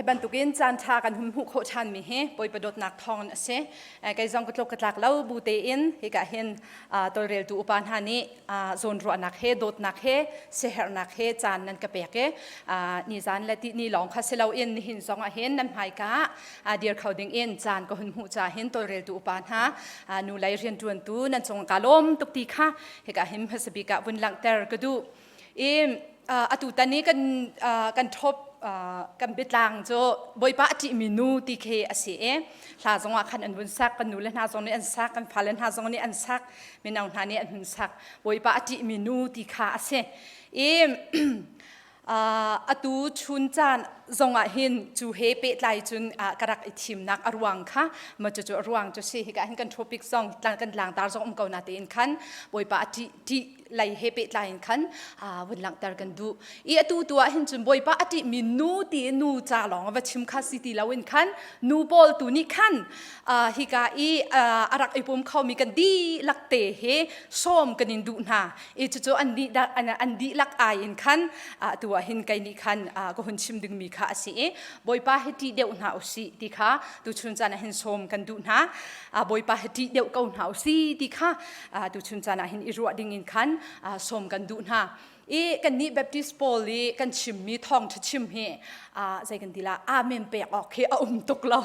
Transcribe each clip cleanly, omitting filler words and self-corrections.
Hi bantukin caan ṭha kan hun hmuh khawh ṭhanmi hi Bawipa dawtnak thawngin a si. Kei zong ka tluk ka tlak lo bu tein hika hin tawlreltu upa hna nih zawnruahnak he dawtnak he siaherhnak he caan nan ka pek i nizan le tihni lawng kha si loin nihin zong ah hin nan hmaika ah dir kho ding in caan ka hun hmuh ca hin tawlreltu upa hna nu lei rianṭuantu nan cung ka lawm tuk ti kha hika hin hmasa bik ah vun langhter ka duh. I atu tan i kan kan thop kan biatlang cu Bawipa a ṭihmi nu ti khi a si i hla zong ah khan an vun sak kan nu le hna zong nih an sak kan fale hna zong nih an sak mino hna nih an hun sak Bawipa a ṭihmi nu ti kha a si i atu chun caan zong ah hin cu he pehtlai cun ka rak i thimnak a ruang kha ma cucu a ruang cu si hika hin kan topic zong kan tlangtar zong um ko na tein khan Bawipa a ṭih ṭih lei he pehtlai in khan vun langhter kan duh i atu tu ah hin cun Bawipa a ṭihmi nu ti nu ca lawng va chim kha si ti loin khan nu pawl tu nih khan hika i a rak i pum khomi kan dihlak te he sawm kan in duh hna i cucu an dih an dihlak ai in khan atu ah hin kei nih khan ka hun chim dingmi kha a si i Bawipa hi ṭih deuh hna usih ti kha tuchun caan ah hin sawm kan duh hna Bawipa hi ṭih deuh ko hna usih ti kha tuchun caan ah hin i ruah ding in khan sawm kan duh hna i kan nih Baptist pawl i kan chimmi thawngṭha chim hi zei kan ti la amen pek awk hi a um tuk lo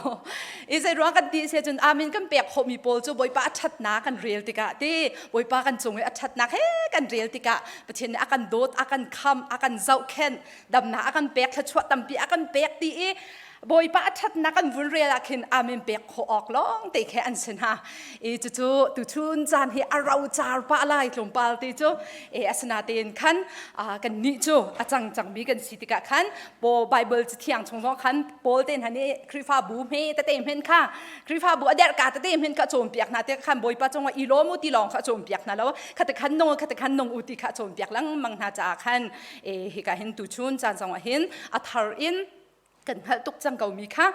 i zei ruang kan ti se cun amen kan pek khawhmi pawl cu Bawipa a ṭhatnak kan rel tikah ti Bawipa kan cung i a ṭhatnak he kan rel tikah Pathian nih a kan dawt a kan kham a kan zohkhenh damnak a kan pek thluachuah tampi a kan pek ti i Bawipa a ṭhatnak an vun rel ah khin amen pek khawh awk lawng te khi an si hna. I cucu tuchun caan hi a rocar pah lai tlawmpal ti cu e asinatein khan kan nih cu a cang cangmi kan si tikah khan Paul Bible cathiang chung zong khan Paul te hna nih Khrihfabu hme tete hmen kha Khrihfabu a derh ka tete hmen kha cawnpiak hna te khan Bawipa cungah i lawm u ti lawng kha cawnpiak hna lo khate khan nung khate khan nung u ti kha cawnpiak lengmang hna caah khan e hika hin tuchun caan zong ah hin a thar in kan hngalh tuk cang ko mi kha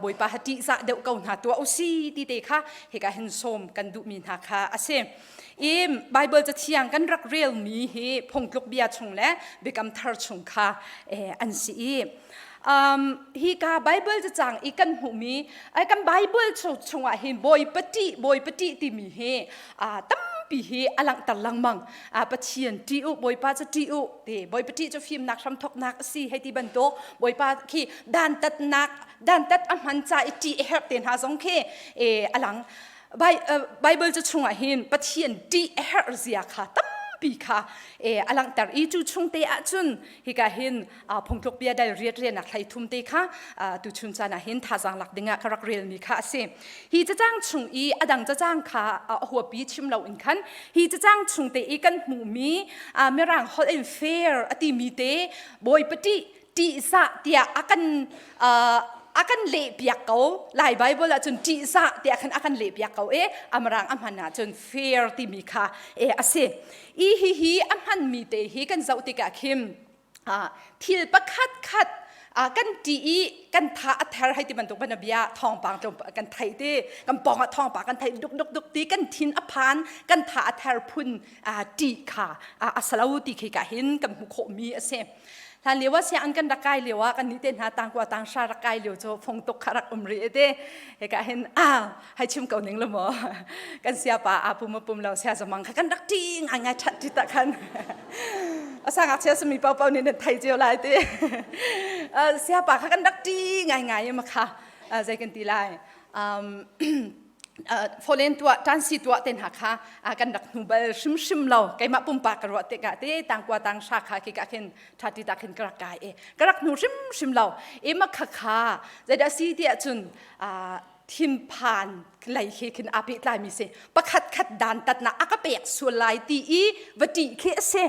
Bawipa ha ṭihzah deuh ko hna tuah usi ti te kha hika hin sawm kan duhmi hna kha a si. I Bible cathiang kan rak relmi hi phungtluk bia chung le Biakam Thar chung kha an si i hi ka Bible cacang i kan hmuhmi kan Bible chungah hin Bawipa ṭih Bawipa ṭih timi hi tampi hi a langhter lengmang. Pathian ṭih u Bawipa cu ṭih u ti Bawipa ṭih cu fimnak hramthawknak a si hei ti bantuk Bawipa khi dantatnak dantat a hman ca i ṭih a herh te hna zong khi a lang Bible cu chungah hin Pathian ṭih a herh zia kha tampi kha a langhter i cu chung te ahcun hika hin phungtluk bia dal riat rianak hlei thum te kha tuchun caan ah hin thazaang lak dingah ka rak relmi kha a si hi cacang chung i a dang cacang kha a huapi chim lo in khan hi cacang chung te i kan hmuhmi mirang holh in fair a timi te bawipa ṭih ṭihzah tiah a kan a kan leh piak ko lai bible ah cun ṭihzah tiah khan a kan leh piak ko e amrang a hman ah cun fair timi kha e a si i hi hi a hmanmi te hi kan zoh tikah khin thil pakhat khat kan ṭih i kan tha a ther hei ti bantuk ban bia thawngpang tlawm kan theih ti kan pawng ah thawngpang kan theih duk duk duk ti kan thin a phan kan tha a ther phun ṭih kha a salo ti khi ka hin kan hmuh khawh mi a si hlan lio ah sianginn kan rak kai lio ah kan nih te hna tangkua tangsha rak kai lio cu phong tuk kha rak um rih te hika hin a hai chim ko ning lo maw kan siapa a pum a pum lo sia zamang kha kan rak ṭi ngai ngai ṭhat ti ta khan a sang ngakchia sami pau pau nih nan thei cio lai ti siapa kha kan rak ṭi ngai ngai ma kha zei kan ti lai folen tuah tansi tuah te hna kha kan rak hnu bal hrimhrim lo keimah pumpak ka ruah tikah te tangkua tang sha kha khi ka khin ṭha ti ta khin ka rak kai e ka rak hnu hrimhrim lo e ma kha kha zeidah si ti ahcun thinphan lei he khin aa pehtlaimi si pakhat khat dantatnak a ka pek sual lai ti i va ṭih khi a si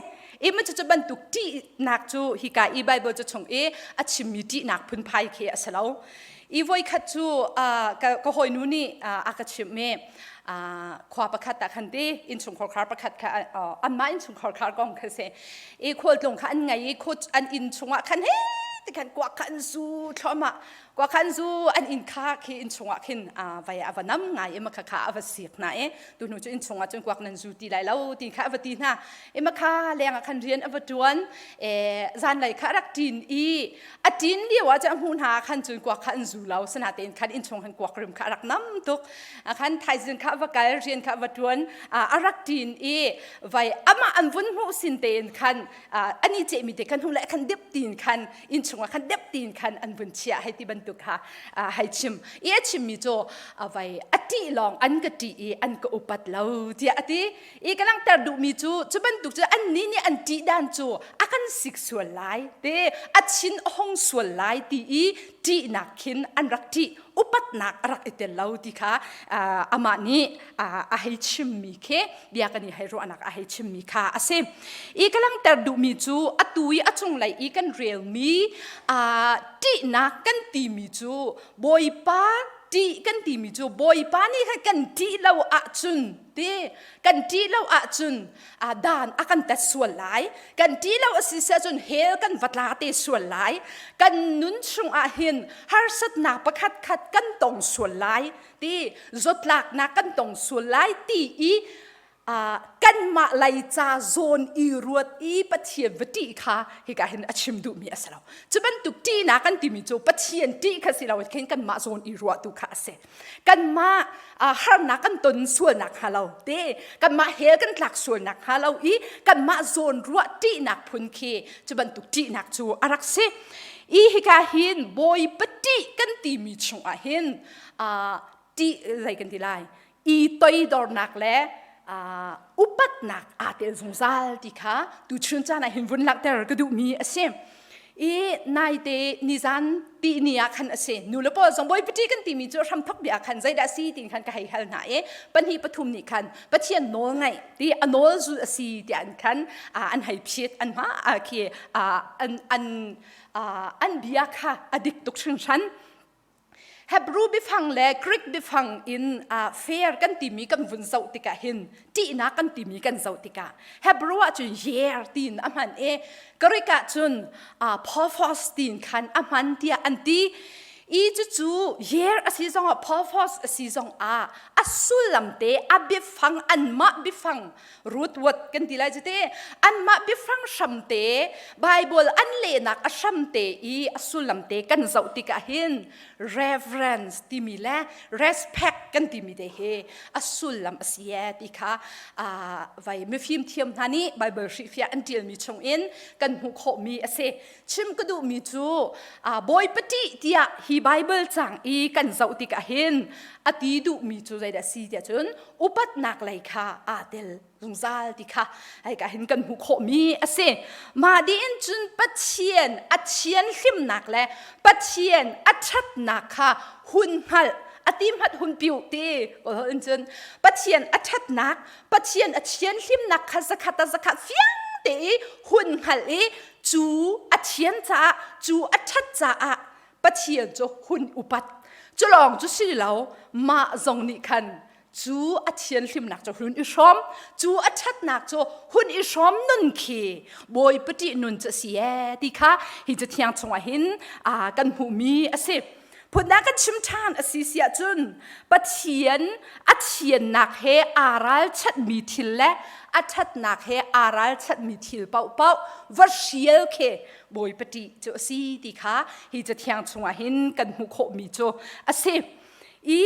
i ma cucu bantuk ṭihnak cu hika i Bible cu chung i a chimmi ṭihnak phunphai khi a si lo i voikhat cu ka hawinu nih a ka chimh i khua pakhat ah khan ti innchungkhar khar pakhat kha anmah innchungkhar khar kong kha si i khualtlung kha an ngei i an inn chungah khan he ti khan kuak kha an zu thluahmah. Kwa khan zu an inn kha khi inn chungah khin vai a va nam ngai i makha kha a va sik hna i tu hnu cu inn chungah cun kuak nan zu ti lai lo ti kha a va ti hna i makha leng ah khan rian a va ṭuan zanlei kha a rak ṭin i a ṭin lio ah cun a hmuh hna khan cun kuak kha an zu lo sinatein khan inn chung khan kuak rim kha a rak nam tuk khan thaizing kha a va kal rian kha a va ṭuan a rak ṭin i vai amah an vun hmuh sin tein khan ani cehmi te khan hung le khan dip tin khan inn chungah khan dep tin khan an vun chiah hei ti bantuk kha hei chim i a chimmi cu vai a ṭih lawng an ka ṭih i an ka upat lo tiah a ti i ka langhter duhmi cu cu bantuk cu annih nih an ṭih dan cu a kan sik sual lai te a chin a hong sual lai ti i ṭihnak khin an rak ṭih upatnak a rak i tel lo ti kha amah nih a hei chimmi khi bia kan i hei ruahnak a hei chimmi kha a si. I ka langhter duhmi cu atu i a cunglei i kan relmi ṭihnak kan timi cu Bawipa ṭih kan timi cu Bawipa nih khan kan ṭih lo ahcun ti kan ṭih lo ahcun dan a kan tat sual lai kan ṭih lo a si ahcun hell kan va tla te sual lai kan nun chungah hin harsatnak pakhat khat kan tong sual lai ti zawtlaknak kan tong sual lai ti i kanmah lei ca zawn i ruat i Pathian va ṭih kha hika hin a chim duhmi a si lo. Cu bantuk ṭihnak kan timi cu Pathian ṭih kha si lo khin kanmah zawn i ruah tu kha a si. Kanmah harnak kan ton sualnak hnga lo te kanmah hell kan tlak sualnak hnga lo i kanmah zawn ruah ṭihnak phun khi cu bantuk ṭihnak cu a rak si. I hika hin Bawipa ṭih kan timi chungah hin ṭih zei kan ti lai i toidornak le upatnak aa tel zungzal ti kha tuchun caan ah hin vun langhter ka duhmi a si. I naite nizan ti ni ah khan a si nu le pawl zong bawipa ṭih kan timi cu hramthok bia khan zeidah si ti khan ka hei hal hna i pahnih pathum nih khan Pathian nawl ngaih ti a nawl zul a si tiah an khan an hei phit an hma khi an an an bia kha a dik tuk hringhran Hebrew biafang le Greek biafang in uh, fair kan timi kan vun zoh tikah hin ṭihnak kan timi kan zoh tikah Hebrew ah cun yer tiin a hman i Greek ah cun uh, phos tiin khan a hman tiah an ti i cucu yer a si zongah phos a si zongah a sullam te a biafang anmah biafang root word kan ti lai cu te anmah biafang hram te Bible an lehnak a hram te i a sullam te kan zoh tikah hin reverence timi le respect kan timi te hi a sullam a si e ti kha vai mifim thiam hna nih Bible hrihfiah an ṭialmi chungin kan hmuh khawhmi a si chim ka duhmi cu Bawipa ṭih tiah hi Bible cang i kan zoh tikah hin a ti duhmi cu zeidah si tiah cun upatnak lei kha aa tel zungzal ti kha hika hin kan hmuh khawhmi a si. Mah dih in cun Pathian a thianhlimnak le Pathian a ṭhatnak kha hun hngalh a ti hmat hun piu ti in cun Pathian a ṭhatnak Pathian a thianhlimnak kha zakhat a zakhat fiang te i hun hngalh i cu a thian caah cu a ṭhat caah Pathian cu hun upat cu lawng cu si lo mah zong nih khan cu a thianhlimnak cu hun i hrawm cu a ṭhatnak cu hun i hrawm nun khi Bawipa ṭih nun cu a si ee ti kha hi cathiang chungah hin kan hmuhmi a si. Phundang kan chim ṭhan a si si ahcun Pathian a thiannak he aa ralchanhmi thil le a ṭhatnak he aa ralchanhmi thil paohpaoh va hrial khi Bawipa ṭih cu a si ti kha hi cathiang chungah hin kan hmuh khawhmi cu a si. I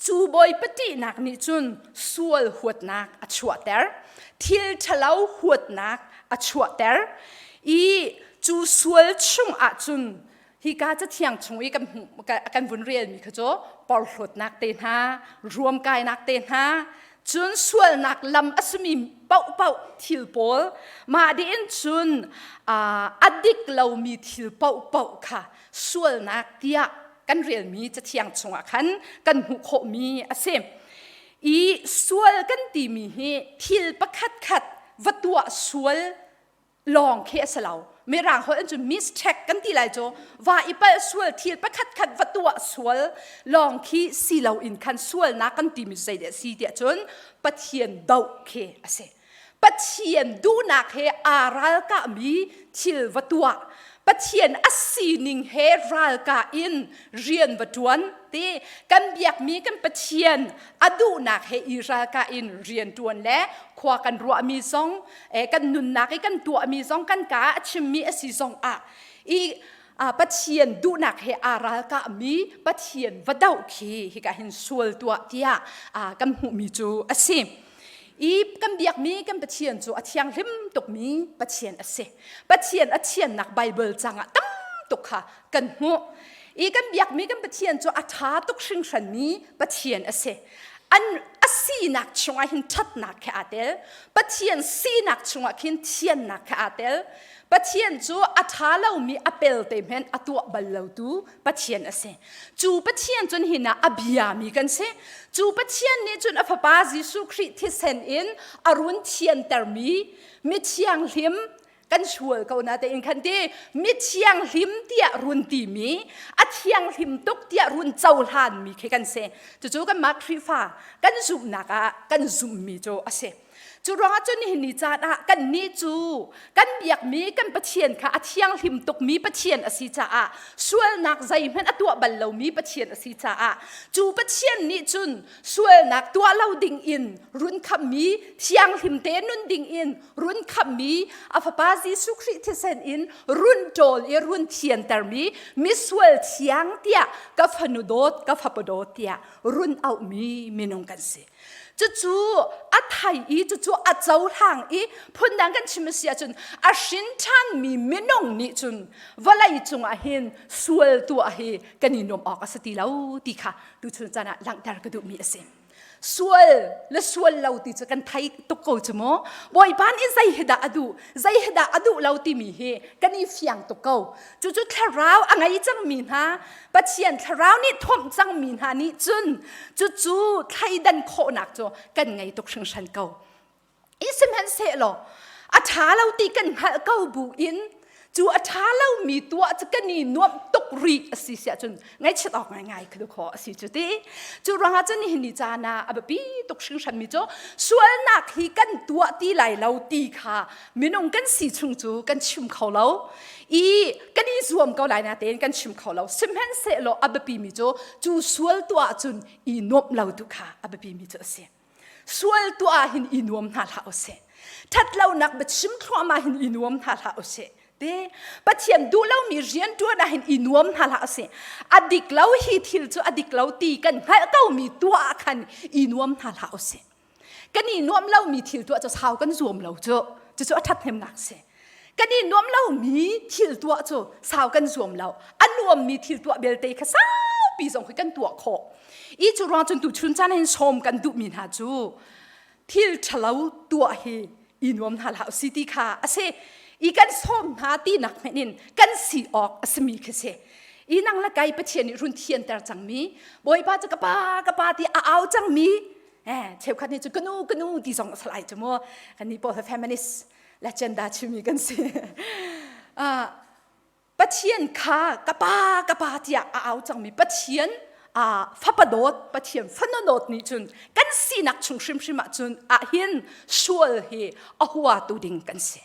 Cu Bawipa ṭihnak nih cun sual huatnak a chuahter, thil ṭhalo huatnak a chuahter i cu sual chungah cun hika cathiang chung i kan hmuh kan vun relmi kha cu porhlawtnak te hna, ruamkainak te hna, cun sualnak lam a simi paohpaoh thil pawl mah dih in cun a dik lomi thil paohpaoh kha sualnak tiah kan relmi cathiang chungah khan kan hmuh khawhmi a si. I sual kan timi hi thil pakhat khat va tuah sual lawng khi a si lo. Mirang holh in cun mistake kan ti lai cu va i palh sual thil pakhat khat va tuah sual lawng khi si lo in khan sualnak kan timi zeidah a si tiah cun Pathian doh khi a si. Pathian duhnak he aa ralkahmi thil va tuah. Pathian a sining he ralkah in rian va ṭuan ti kan biakmi kan Pathian a duhnak he i ralkah in rian ṭuan le khua kan ruahmi zong kan nunnak i kan tuahmi zong kan ka a chimmi a si zong ah i Pathian duhnak he aa ralkahmi Pathian va doh khi hika hin sual tuah tiah kan hmuhmi cu a si. I kan biakmi kan Pathian cu a thianghlim tukmi Pathian a si. Pathian a thiannak Bible cangah tam tuk kha kan hmuh. I kan biakmi kan Pathian cu a ṭha tuk hringhranmi Pathian a si. An a sinak chungah hin ṭhatnak kha aa tel. Pathian sinak chungah khin thiannak kha aa tel. Pathian cu a ṭha lomi a pelte hmenh a tuah bal lotu Pathian a si. Cu Pathian cun hin ah a biami kan si. Cu Pathian nih cun a Fapa Jesuh Khrih thisen in a run thiantermi mithianghlim kan sual ko na tein khan ti mithianghlim tiah run timi a thianghlim tuk tiah run cohlanmi khi kan si. Cucu kanmah Khrihfa kan zumhnak ah kan zumhmi cu a si. Cu ruangah cun nihin ni caan ah kannih cu kan biakmi kan Pathian kha a thianghlim tukmi Pathian a si caah sualnak zeihmanh a tuah bal lomi Pathian a si caah cu Pathian nih cun sualnak tuah lo ding in run khammi thianghlim te nun ding in run khammi a fapa Jesuh Khrih thisen in run ṭawl i run thiantermi misual thiang tiah ka fanu dawt ka fapa dawt tiah run auhmi minung kan si. Cucu a thai i cucu a cohlang i phundang kan chim a si ahcun a hrin ṭhanmi minung nih cun vawlei cungah hin sual tuah hi kan i nuam awk a si ti lo ti kha tuchun caan ah langhter ka duhmi a si. Sual le sual lo ti cu kan thei tuk ko cu mu. Bawipa nih zei hi dah a duh, zei hi dah a duh lo timi hi kan i fiang tuk ko. Cucu thlarau a ngei cangmi hna Pathian thlarau nih thomh cangmi hna nih cun cucu thleidan khawhnak cu kan ngei tuk hringhran ko. I sihmanhsehlaw a ṭha lo ti kan hngalh ko bu in cu a ṭha lomi tuah cu kan i nuamh tuk rih a si siah cun ngaihchiat awk ngaingai kha khaw a si cu ti. Cu ruangah cun nihin ni caan ah a biapi tuk hringhranmi cu sualnak hi kan tuah ti lai lo ti kha minung kan si chung cu kan chim kho lo. I kan i zuam ko lai natein kan chim kho lo. Sihmanhsehlaw a biapimi cu cu sual tuah cun i nuamh lo tu kha a biapimi cu a si. Sual tuah ah hin i nuam hna hlah usih. Ṭhatlonak biachim thluahmah hin i nuam hna hlah usih. Te Pathian duh lomi rian ṭuan ah hin i nuam hna hlah usih. A dik lo hi thil cu a dik lo ti kan hngalh komi tuah ah khan i nuam hna hlah usih. Kan i nuam lomi thil tuah cu sau kan zuam lo cu. Cucu a ṭhathnemnak si. Kan i nuam lomi thil tuah cu sau kan zuam lo. A nuammi thil tuah belte kha saupi zong khi kan tuah khawh. I cu ruang cun tuchun caan hin sawm kan duhmi hna cu thil ṭhalo tuah hi i nuam hna hlah si ti kha a si. I kan sawm hna tinak hmenh in kan si awk a simi khi si. I nang le kai Pathian nih run thianter cangmi Bawipa cu ka pa ka pa ti a au cangmi eh cheukhat nih cu ka nu ka nu ti zong a salai cu mu kan nih pawl feminist legenda chimmi kan si. Uh, Pathian kha ka pa ka pa tiah a au cangmi Pathian uh, fapa dawt Pathian fanu dawt nih cun kan sinak chung hrimhrim ah cun ahhin sual hi a huatu ding kan si.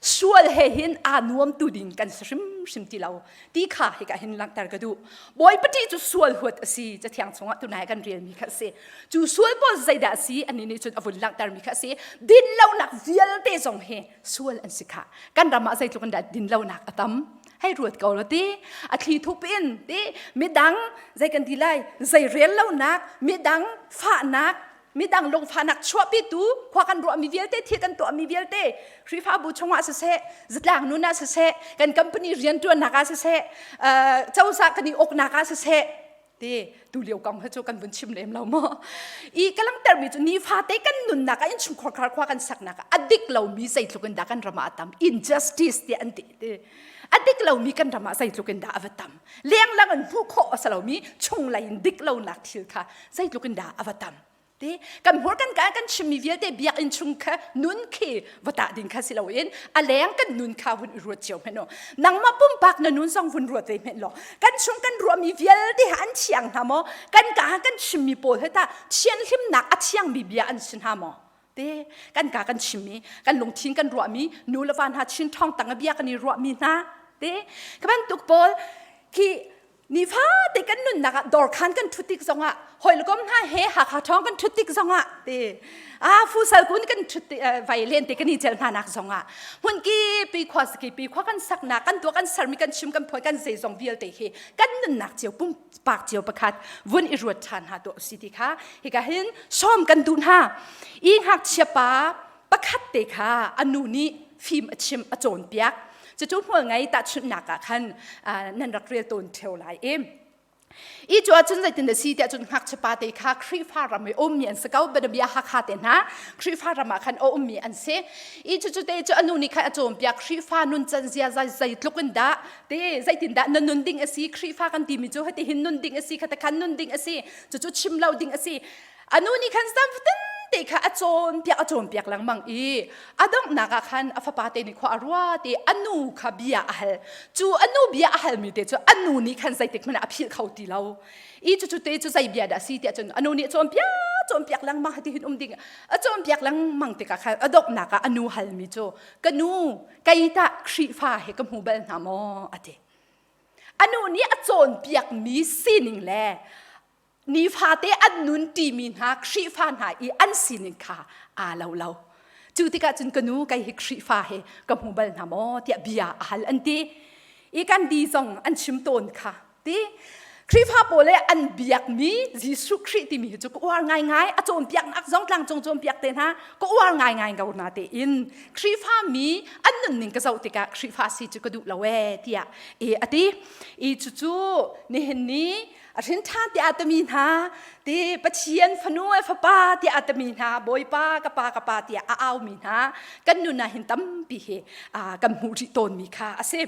Sual he hin aa nuamtu ding kan si hrimhrim ti lo ti kha hika hin langhter ka duh. Bawipa ṭih cu sual huat a si cathiang chungah tunai kan relmi kha a si. Cu sual pawl zeidah a si anih nih cun a vun langhtermi kha a si. Dinlonak vialte zong hi sual an si kha. Kan ram ah zeitluk in dah dinlonak a tam. Hei ruat ko lo ti. A thli thup in ti midang zei kan ti lai zei rel lonak midang fahnak midang lungfahnak chuahpitu khua kan ruahmi vialte thil kan tuahmi vialte Khrihfabu chungah siseh zatlang nun ah siseh kan company rianṭuannak ah siseh cozah kan i uknak ah siseh ti tu lio kong hi cu kan vun chim lem lo maw i ka langhtermi cu nifate kan nunnak ah innchungkhar khar khua kan saknak ah a dik lomi zeitluk in dah kan ram ah a tam injustice tiah an ti ti a dik lomi kan ram ah zeitluk in dah a va tam lenglang in hmuh khawh a si lomi chunglei in dik lonak thil kha zeitluk in dah a va tam ti kan hmur kan ka kan chimmi vialte biakinn chung kha nun khi va tah ding kha si loin a leng kan nun kha vun i ruat cio hmenh nangmah pumpak na nun zong vun ruat ve hmenh law kan chung kan ruahmi vialte ha an thiang hna maw kan ka kan chimmi pawl he ta thianhlimnak a thiangmi bia an si hna maw te kan ka kan chimmi kan lungthin kan ruahmi nu le va hna chin thong tang a bia kan i ruahmi hna te. Te ka bantuk pawl khi nifate kan nunnak ah dawrkhan kan ṭhut tik zongah hawikom hna he Hakha ṭhawng kan ṭhut tik zongah te a fusal kun kan ṭhut vai len te kan i cel hna nak zongah hmunki pi khua saki pi khua kan saknak kan tuah kan sermi kan chim kan phuan kan zeizong vialte hi kan nunnak cio pumpak cio pakhat vun i ruat ṭhan hna tuah si ti kha hika hin sawm kan duh hna i ngakchia pa pakhat te kha a nu nih fim a chim a cawnpiak cucu hmual ngei tahchunhnak ah khan nan rak rel tawn ṭheo lai i I cu ahcun zeitin a si tiah cun ngakchia pa te kha Khrihfa ram i ummi an si ko bianabia Hakha te hna Khrihfa ram ah khan a ummi an si i cucu te cu a nu nih khan a cawnpiak Khrihfa nun can zia zeitluk in dah te zeitin dah na nun ding a si Khrihfa kan timi cu hiti hin nun ding a si khata khan nun ding a si cucu chim lo ding a si A nu nih khan zamfatin te kha a cawnpiak a cawnpiak lengmang i a donghnak ah khan a fapa te nih khua a rua te a nu kha bia a hal. Cu a nu bia a halmi te cu a nu nih khan zeitik hmanh ah a philh kho ti lo. I cucu te cu zei bia dah a si tiah cun a nu nih a cawnpiak cawnpiak lengmang hiti hin um ding a cawnpiak lengmang tikah khan a donghnak ah a nu halmi cu ka nu kei tah Khrihfa he ka hmu bal hna maw a ti. A nu nih a cawnpiakmi sining le nifate an nun ṭimi hna Khrihfa hna i an sining kha aa lo lo. Cu tikah cun ka nu kei hi Khrihfa he ka hmu bal hna maw tiah bia a hal an ti. I kan di zong an chim tawn kha ti. Khrihfa pawl le an biakmi Jesuh Khrih timi hi cu ka uar ngaingai a cawnpiaknak zong tlangcung cawnpiak te hna ka uar ngaingai ko na tein Khrihfa mi an nunning ka zoh tikah Khrihfa si cu ka duh lo ee tiah e a ti. I cucu nihin ni a hrin ṭhan tiah a timi hna ti Pathian fanu le fapa tiah a timi hna Bawipa ka pa ka pa tiah a aumi hna kan nun ah hin tampi hi kan hmuh rih tawnmi kha a si.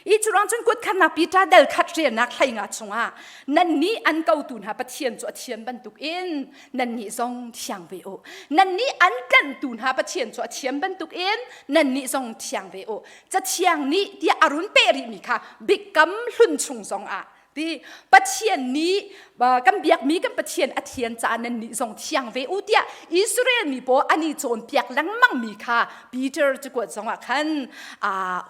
I curuang cun kutkhatnak Peter del khat riannak hleinga chungah nannih an kotu hna Pathian cu a thian bantukin nannih zong thiang ve u. Nannih an tlanhtu hna Pathian cu a thian bantukin nannih zong thiang ve u. Cathiang nih tiah a run peh rihmi kha biakam hlun chung zongah ti Pathian nih kan biakmi kan Pathian a thian caah nan nih zong thiang ve u tiah Israel mi pawl an i cawnpiak lengmang mi kha Peter cakuat zongah khan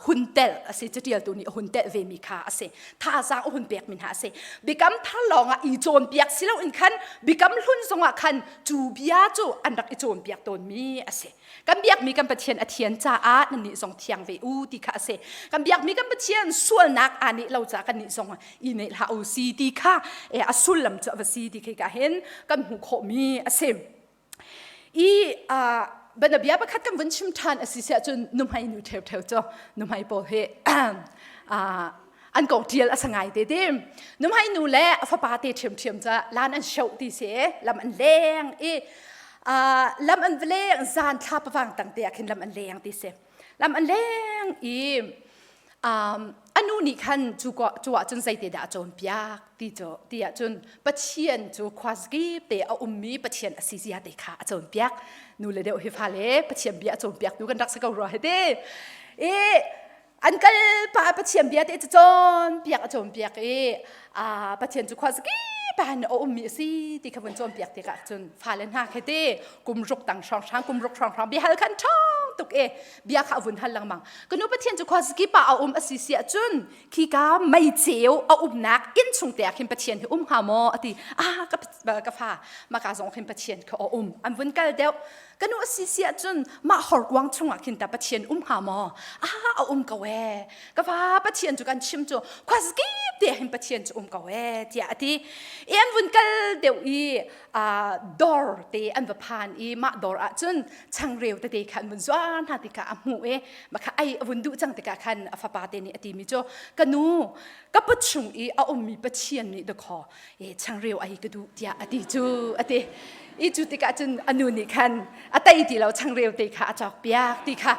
hun telh a si catialtu nih a hun telh ve mi kha a si thazaang a hun pek mi hna a si biakam thar lawngah i cawnpiak si loin khan biakam hlun zongah khan cu bia cu an rak i cawnpiak tawn mi a si Kan biakmi kan Pathian a thian caah nannih zong thiang ve u ti kha a si. Kan biakmi kan Pathian sualnak aa neh lo caah kannih zong i neh hlah u si ti kha a sullam cu a va si ti khi ka hin kan hmuh khawhmi a si. I bianabia pakhat kan vun chim ṭhan a si siah cun nuhmei nu ṭheuṭheu cu nuhmei pawl hi an kong ṭial a sa ngai te te nuhmei nu le a fapa te ṭhiamṭhiam ca lan an shoh ti si lam an leng i lam an va leng zan thla pawang tang te ah khin lam an leng ti si lam an leng i a nu nih khan cu cu ah cun zeite dah a cawnpiak ti cu ti ah cun Pathian cu khuazakip te a ummi Pathian a si zia te kha a cawnpiak nu le deuh hi fale Pathian bia a cawnpiak tu kan rak si ko rua he te i an kal pa Pathian bia te cu cawnpiak a cawnpiak i Pathian cu khuazakip ah a ummi a si ti kha vun cawnpiak tikah cun fale hna khe te kum ruk tang hrawnghrang kum ruk hrawnghrang bia hal khan ṭhawng tuk e bia kha a vun hal lengmang ka nu Pathian cu khuazakip ah a um a si si ahcun khika meiceu a umnak inn chung te ah khin Pathian hi um hnga maw a ti ah ka fa maka zong khin Pathian kha a um an vun kal deuh Ka nu a si si ahcun mah horkuang chungah khin ta Pathian um hnga maw? Ah, a um ko ee. Ka fa Pathian cu kan chim cu khuazakip te hin Pathian cu um ko ee tiah a ti. I an vun kal deuh i dawr te an va phan i mah dawr ah cun changreu tete kha an vun zuar hna tikah a hmuh i mah kha ei a vun duh cang tikah khan a fapa te nih a timi cu ka nu ka put chung i a ummi Pathian nih dakaw e changreu ai ka duh tiah a ti cu a ti i cu tikah cun a nu nih khan a tei ti lo changreu te kha a cawk piak ti kha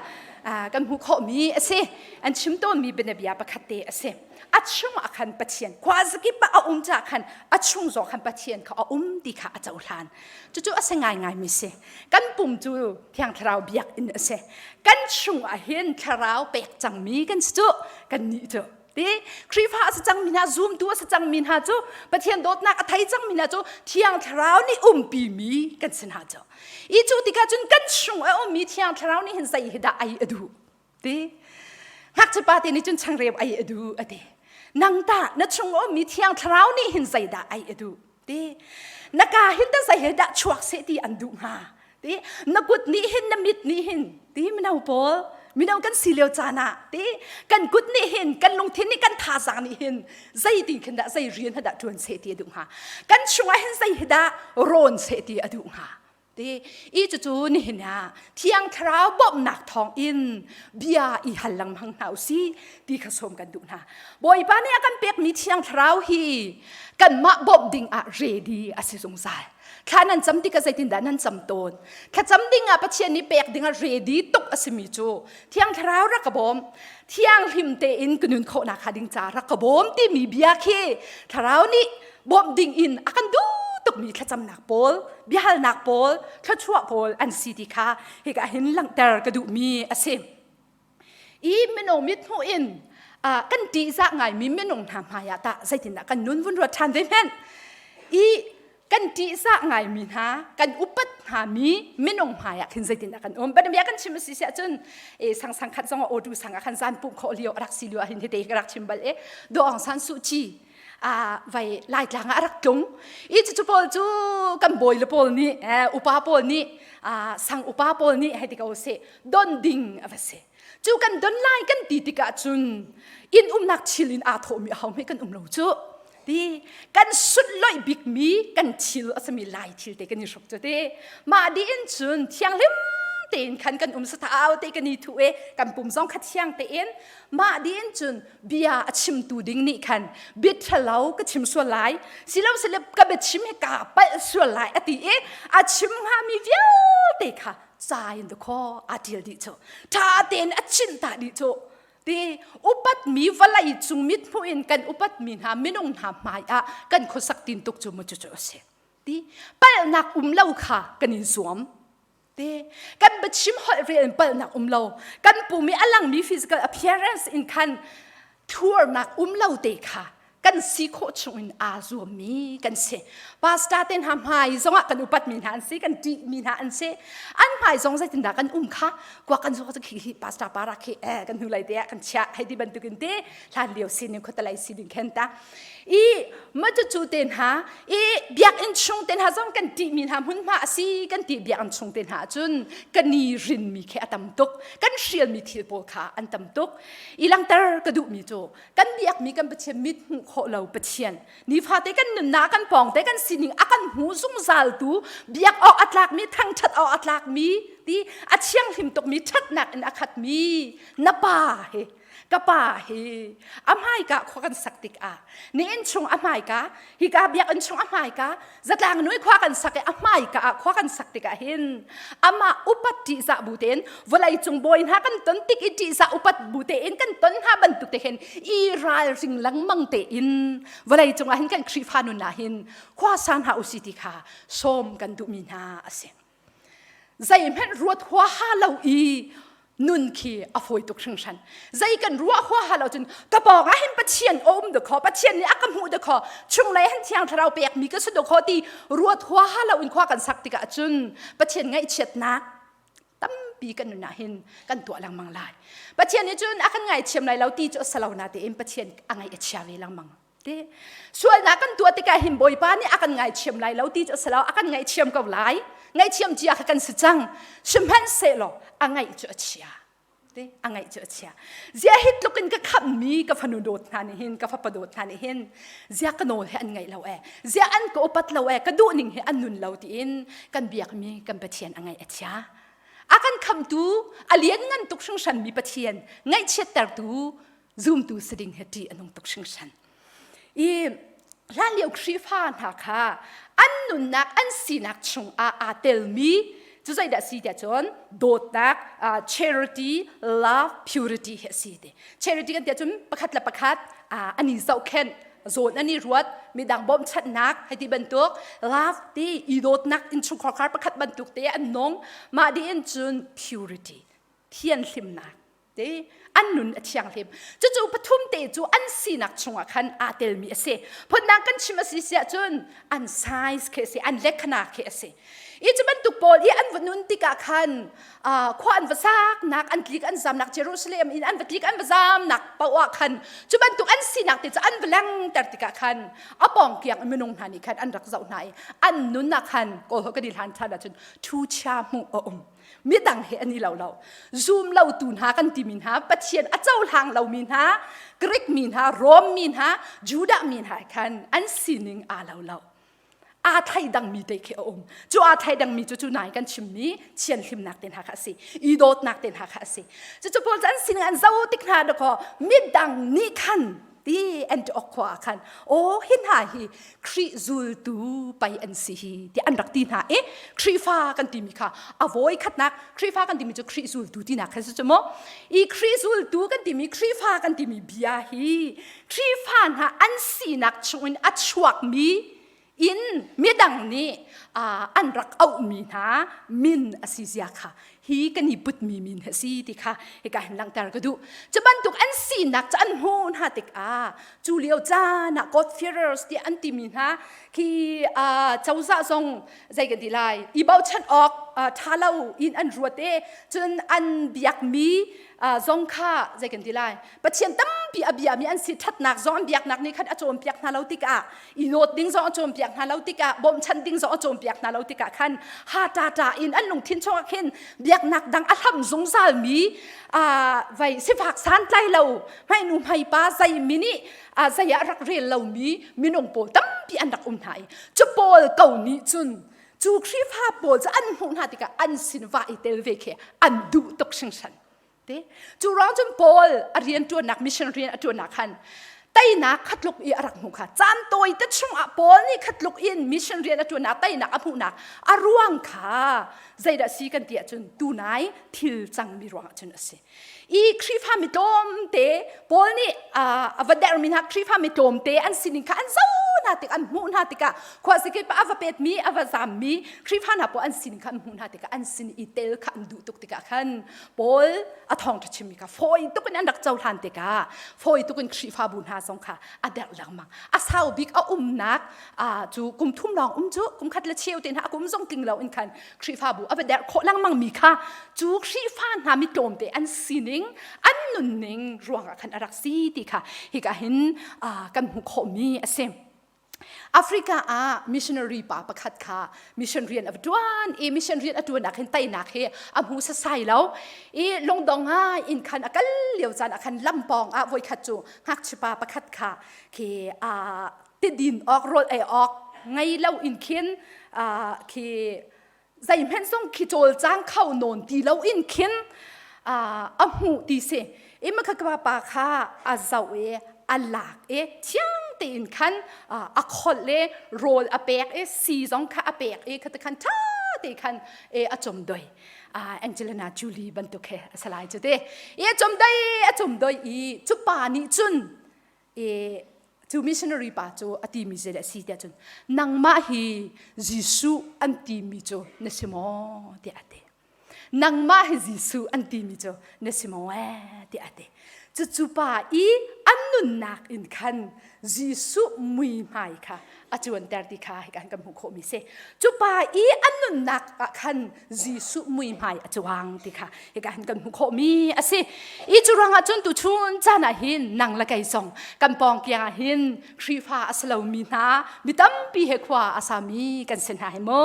kan hmuh khawhmi a si an chim tawnmi bianabia pakhat te a si a chung ah khan Pathian khuazakip ah a um caah khan a chung zong khan Pathian kha a um ti kha a cohlan cucu a si ngaingai mi si kan pum cu Thiang Thlarau biakinn a si kan chung ah hin thlarau pek cangmi kan si cu kan nih cu Ti Khrihfa a si cangmi hna zumtu a si cangmi hna cu Pathian dawtnak a thei cangmi hna cu Thiang Thlarau nih umpi mi kan si hna cu. I cu tikah cun kan chung a ummi Thiang Thlarau nih hin zei hi dah ai a duh? Ti. Ngakchia pa te nih cun changreu ei a duh a ti. Nang tah na chung ummi thiang thlarau nih hin zeidah ei a duh? Ti. Na ka hin ta zei he dah chuak seh ti an duh hnga? Ti. Na kut nih hin na mit nih hin ti mino pawl mino kan si lio caan ah ti kan kut nih hin kan lungthin nih kan thazaang nih hin zeitin khin dah zei rian dah ṭuan seh ti a duh hnga? Kan chungah hin zei hi dah rawn seh ti a duh hnga? Ti i cucu nihin ah Thiang Thlarau bawmhnak thawng in bia i hal lengmang hna u si ti kha sawm kan duh hna. Bawipa nih a kan pekmi Thiang Thlarau hi kanmah bawmh ding ah ready a si zungzal. Thla nan cam tikah zeitindah nan cam tawn? Thlacam ding ah Pathian nih pek ding ah ready tuk a simi cu Thiang Thlarau rak ka bawm. Thianghlim tein ka nun khawhnak hnga ding ca rak ka bawm timi bia khi Thlarau nih bawmh ding in a kan duh tukmi thlacamnak pawl, biahalnak pawl, thluachuah pawl an si ti kha hika hin langhter ka duhmi a si. I minung mit hmuh in kan ṭihzah ngaimi minung hna hmaiah tah zeitindah kan nun vun ruat ṭhan ve hmenh. I kan ṭihzah ngaimi hna kan upat hngami minung hmaiah khin zeitindah kan um bia kan chim a si siah cun e sang sang khat zong auto sang ah khan zan pumh khawh lio a rak si lio ah hin hite ka rak chim bal e Do Aung San Suu Kyi a vai Laitlang ah a rak tlung i cucu pawl cu kan bawi le pawl nih upa pawl nih sang upa pawl nih hei ti ko seh don ding a va si cu kan don lai kan ti tikah cun inn umnak thil in aa thawhmi aho hme kan um lo cu ti kan sunloih bikmi kan thil a simi lai thil te kan i hruk cu ti mah dih in cun thianghlim tein khan kan um sathau te kan i thu e kan pum zong kha thiang tein mah dih in cun bia a chimtu ding nih khan bia ṭhalo ka chim sual lai silo sile ka biachim hi kaa palh sual lai a ti i a chim hngami vialte kha ca in dakaw aa ṭial dih cu ṭha tein a chinh ta dih cu ti upatmi vawlei cung mithmuh in kan upatmi hna minung hna hmai ah kan khuasak tin tuk cu mu cucu a si ti palhnak um lo kha kan in zuam ti kan biachim holh rel in palhnak um lo kan pum i a langmi physical appearance in khan thurnak um lo te kha kan si khawh chung in aa zuammi kan si. Pastor te hna hmai zongah kan upatmi hna an si, kan ṭihmi hna an si. An hmai zong zeitindah kan um kha kuak kan zuak khi hi pastor para khi eh kan hnulei te ah kan chiah hei ti bantukin te hlan lio sining khuatalei sining khen ta. I ma cu te hna i biakinn chung te hna zong kan ṭihmi hna hmunhma a si kan ti biakinn chung te hna ahcun kan i rinmi khi a tam tuk kan hrialmi thil pawl kha an tam tuk i langter ka duhmi cu kan biakmi kan Pathian mit hmuh khawh lo Pathian nifate kan nunnak kan pawngte kan sining a kan hmu zungzaltu biak awk a tlakmi thangṭhat awk a tlakmi ti a thianghlim tukmi ṭhatnak in a khatmi na pa he ka pa hi a hmaika khua kan sak tikah ni inn chung a hmaika hika biakinn chung a hmaika zatlang nui khua kan sak i a hmaika ah khua kan sak tikah hin amah upat ṭihzah bu tein vawlei cung bawi hna kan ton tik i ṭihzah upat bu tein kan ton hna bantuk te hin i ralring lengmang tein vawlei cungah hin kan Khrihfa nun ah hin khua sang hna usi ti kha sawm kan duhmi hna a si. Zeihmanh ruat huaha lo i nun khi a fawi tuk hringhran. Zei kan ruah huaha lo cun ka pawng ah hin Pathian a um dakaw, Pathian nih a ka hmuh dakaw, chunglei hin Thiang Thlarau pekmi ka si dakaw ti ruat huaha lo in khua kan sak tikah cun Pathian ngaihchiatnak tampi kan nun ah hin kan tuah lengmang lai. Pathian nih cun a kan ngaithiam lai lo ti cu a si lo natein Pathian a ngaih a chia ve lengmang. Ti sualnak kan tuah tikah hin Bawipa nih a kan ngaithiam lai lo ti cu a si lo a kan ngaihthiam ko lai ngaihthiam cia kha kan si cang sihmanhsehlaw a ngaih cu a chia ti a ngaih cu a chia zia hi tluk in ka khammi ka fanu dawt hna nih hin ka fapa dawt hna nih hin zia ka nawl he an ngaih lo e zia an ka upat lo e ka duh ning he an nun lo tiin kan biakmi kan Pathian a ngaih a chia a kan khamtu a lianngan tuk hringhranmi Pathian ngaihchiattertu zumtu si ding hi ṭih a nung tuk hringhran. I hlanlio Khrihfa hna kha an nunnak an sinak chungah aa telmi cu zeidah si tiah cun dawtnak charity love purity hi a si ti charity kan tiah cun pakhat le pakhat an i zohkhenh zawn an i ruat midang bawmchanhnak hei ti bantuk love ti i dawtnak innchungkhar khar pakhat bantuk te an nung mah dih in cun purity thianhlimnak Te an nun a thianghlim. Cucu pathum te cu an sinak chungah khan aa telmi a si. Phundang kan chim a si siah cun an size khi a si, an lekhana khi a si. I cu bantuk pawl i an va nun tikah khan khua an va saknak an tlik an zamnak Jerusalem in an va tlik an va zamnak paoh ah khan cu bantuk an sinak te cu an va langter tikah khan a pawngkiang minung hna nih khan an rak zoh hna i an nun ah khan kawl ho kan i hlan ṭhan ahcun thu chia hmuh a um. Midang he an i lo lo. Zum lo tu hna kan timi hna Pathian a cohlang lomi hna Greek mi hna Rom mi hna Judah mi hna khan an sining aa lo lo. Aa thleidangmi te khi a um. Cu aa thleidangmi cu cu nai kan chimmi thianhlimnak te hna kha a si. I dawtnak te hna kha a si. Cucu pawl cu an sining an zoh tik hna dakaw midang nih khan ti Antioch khua ah khan aw hi hna hi Khrih zultu pei an si hi tiah an rak ti hna i Khrihfa kan timi kha a vawi khatnak Khrihfa kan timi cu Khrih zultu tinak kha si cu mu. I Khrih zultu kan timi Khrihfa kan timi bia hi Khrihfa hna an sinak chungin a chuakmi in midang nih an rak auhmi hna min a si zia kha hi kan i putmi min a si ti kha hika hin langhter ka duh. Cu bantuk an sinak cu an hmuh hna tikah cu lio caan ah God fearers tiah an timi hna khi cozah zong zei kan ti lai i bochan awk ṭha lo in an ruat i cun an biakmi zong kha zei kan ti lai Pathian tampi a biami an si ṭhatnak zong an biaknak nih khan a cawnpiak hna lo tikah i dawt ding zong a cawnpiak hna lo tikah bawmchan ding zong a cawnpiak hna lo tikah khan ha ṭa ṭa in an lungthin chungah khin biaknak dang a hlam zungzalmi vai sifak santlai lo hmainu hmaipa zei mi nih zei ah rak rel lomi minung pawl tampi an rak um hna i cu pawl ko nih cun cu Khrihfa pawl cu an hmuh hna tikah an sin va i tel ve khi an duh tuk hringhran. Te. Cu ruang cun Paul a rian ṭuannak mission rian a ṭuannak khan teinak khatluk i a rak hmuh kha caan tawi te chungah Paul nih khatluk in mission rian a ṭuannak teinak a hmuhnak a ruang kha zeidah si kan ti ahcun tunai thil cangmi ruangah cun a si. I Khrihfa mi tlawmte Paul nih a va dermi hna Khrihfa mi tlawmte an sining kha an zo hna tik an hmuh hna tikah khuasikip a va petmi a va zammi Khrihfa hna pawl an sining kha an hmuh hna tikah an sin i tel kha an duh tuk tikah khan Paul a thawngṭha chimmi kha fawi tuk in an rak cohlan tikah fawi tuk in Khrihfabu hna zong kha a derh lengmang. A sau bik a umnak cu kum thum lawng um cu kum khat le cheu te hna a kum zong tling lo in khan Khrihfabu a va derh khawh lengmang mi kha cu Khrihfa hna mi tlawmte an sining an nunning ruangah khan a rak si ti kha hika hin kan hmuh khawhmi a si. Africa ah missionary pa pakhat kha mission rian a va ṭuan i mission rian a ṭuan ah khin teinak hi a hmu sasai lo i lungdong ah inn khan a kal lio caan ah khan lampawng ah voikhat cu ngakchipa pakhat kha khi tidin awk rawl ei awk ngei lo in khin khi zeihmanh zong khi cawlcang kho nawn ti lo in khin a hmuh ti si i makha ka pa kha a zoh i a lak i thiang tein khan a kholh i rawl a pek i si zong kha a pek i khata khan ṭha te khan a chom doi Angelina Jolie bantuk he a salai cu te i a chom doi a chom doi i cu pa nih cun i cu missionary pa cu a timi zei a si tiah cun nangmah hi Jesuh an timi cu na si maw tiah a ti nangmah hi Jesuh an timi cu na si maw ee tiah a ti cucu pa i an nunnak in khan Jesuh muihmai kha a cuanter ti kha hika kan hmuh khawhmi si cu pa i an nunnak ah khan Jesuh muihmai a cuang ti kha hika hin kan hmuh khawhmi a si i cu ruangah cun tuchun caan ah hin nang le kei zong kan pawng kiang ah hin Khrihfa a si lomi hna mi tampi he khua a sami kan si hna hi mu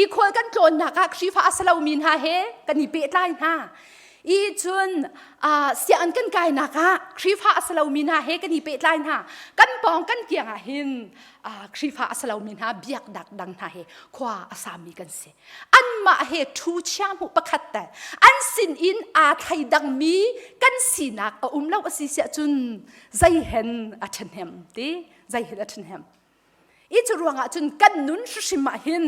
i khual kan tlawnnak ah Khrihfa a si lomi hna he kan i pehtlai hna I cun sianginn kan kainak ah Khrihfa a si lomi hna he kan i pehtlai hna. Kan pawng kan kiang ah hin Khrihfa a si lomi hna biaknak dang hna he khua a sami kan si. Anmah he thu chia hmuh pakhat te an sin in aa thleidangmi kan sinak a um lo a si siah cun zei hen a ṭhahnem ti zei hen a ṭhahnem. I cu ruangah cun kan nun hrimhrim ah hin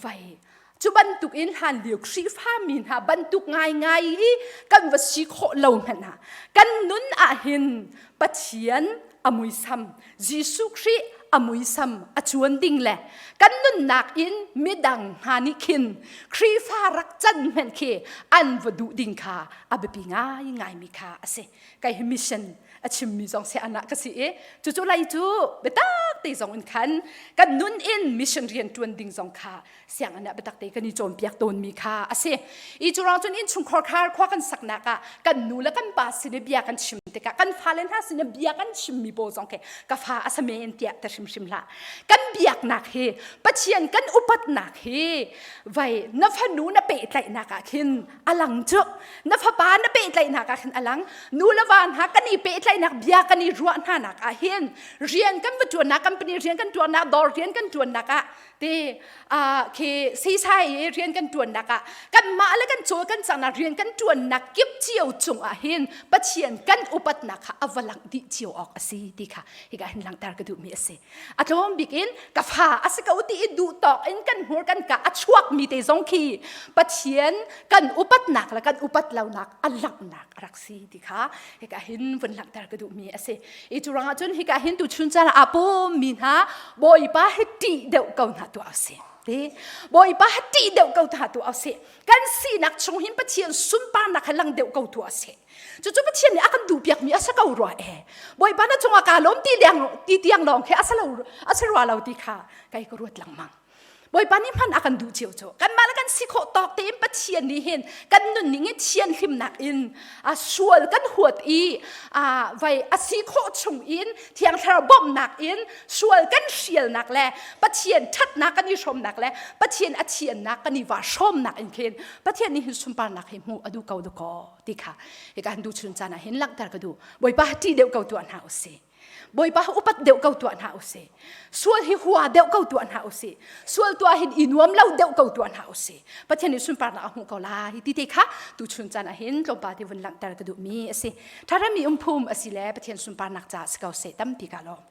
vai cu bantuk in hlan lio Khrihfa mi hna bantuk ngaingai i kan va si khawh lo hmanh ah kan nun ah hin Pathian a muisam Jesuh Khrih a muisam a cuan ding le kan nunnak in midang hna nih khin Khrihfa rak can hmanh khi an va duh ding kha a biapi ngaingai mi kha a si. Kai hi mission. A chimmi zong si anak ka si i cucu lai cu biatak te zong in khan kan nun in mission rian ṭuan ding zong kha sianginn ah biatak te kan i cawnpiak tawnmi kha a si. I cu ruang cun innchungkhar khar khua kan saknak ah kan nu le kan pa sin i bia kan chim tikah kan fale hna sin i bia kan chimmi pawl zong khi ka fa a samen tiah te hrimhrim hlah. Kan biaknak hi Pathian kan upatnak hi vai na fanu na pehtlaihnak ah khin a lang cu na fapa na pehtlaihnak ah khin a lang nu le va hna kan i pehtlaihnak bia kan i ruah hna nak ah hin rian kan va ṭuannak company rian kan ṭuannak dawr rian kan ṭuannak ah te khi seisai i rian kan ṭuannak ah kanmah le kan cawl kan cangnak rian kan ṭuannak kip cio cung ah hin Pathian kan upatnak kha a va langh dih cio awk a si ti kha hika hin langhter ka duhmi a si. A tlawm bik in ka fa a si ko ti i duh tawk in kan hmur kan ka a chuakmi te zong khi Pathian kan upatnak le kan upat lonak a langhnak a rak si ti kha hika hin vun langhter ka duhmi a si. I cu ruangah cun hika hin tu chun caan ah pummi hna Bawipa hi ṭih deuh ko hna tuah usih. Ti Bawipa hi ṭih deuh ko hna tuah usih. Kan sinak chung hin Pathian sunparnak hi lang deuh ko tuah usih. Cucu Pathian nih a kan duhpiakmi a si ko rua e. Bawipa na cungah kaa lawm ti liang ti tiang lawng khi a si lo a si rua lo ti kha kai ka ruat lengmang. Bawipa nih hman a kan duh cio cu kanmah le kan si khawh tawk tein Pathian nih hin kan nunning i thianhlimnak in a sual kan huat i a vai a si khawh chung in Thiang Thlarau bawmhnak in sual kan hrialnak le Pathian ṭhatnak kan i hrawmnak le Pathian a thiannak kan i va hrawmnak in khin Pathian nih hin sunparnak hi hmuh a duh ko dukaw ti kha hika han duh chun caan ah hin langhter ka duh Bawipa ṭih deuh ko tuah hna usih Bawipa upat deuh ko tuah hna usih. Sual hi hua deuh ko tuah hna usih. Sual tuah hin i nuam lo deuh ko tuah hna usih. Pathian nih sunparnak a hmuh ko lai ti te kha tu chun caan ah hin tlawmpal te vun langhter ka duhmi a si. Tharami umphum a si le Pathian sunparnak caah si ko seh tampi ka lawm.